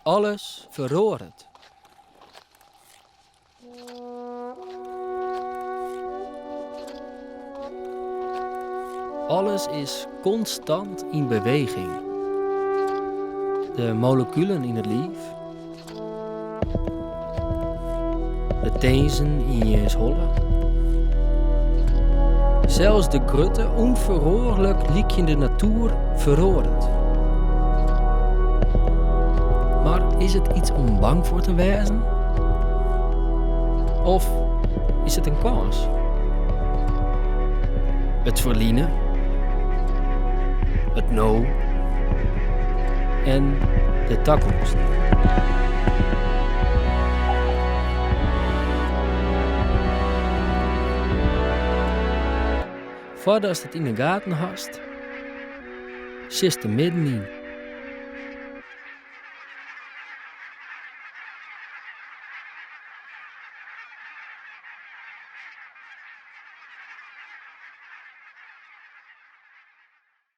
Alles feroaret. Alles is konstant yn beweging. De molekulen yn it liif, de tinzen yn jins holle. Sels de grutte, ûnferoarlik lykjende natoer feroaret. Mar is it iets om bang foar te wêzen? Of is it in kâns? It ferline, it no en de takomst. Foardatst it yn 'e gaten hast, sitst der middenyn.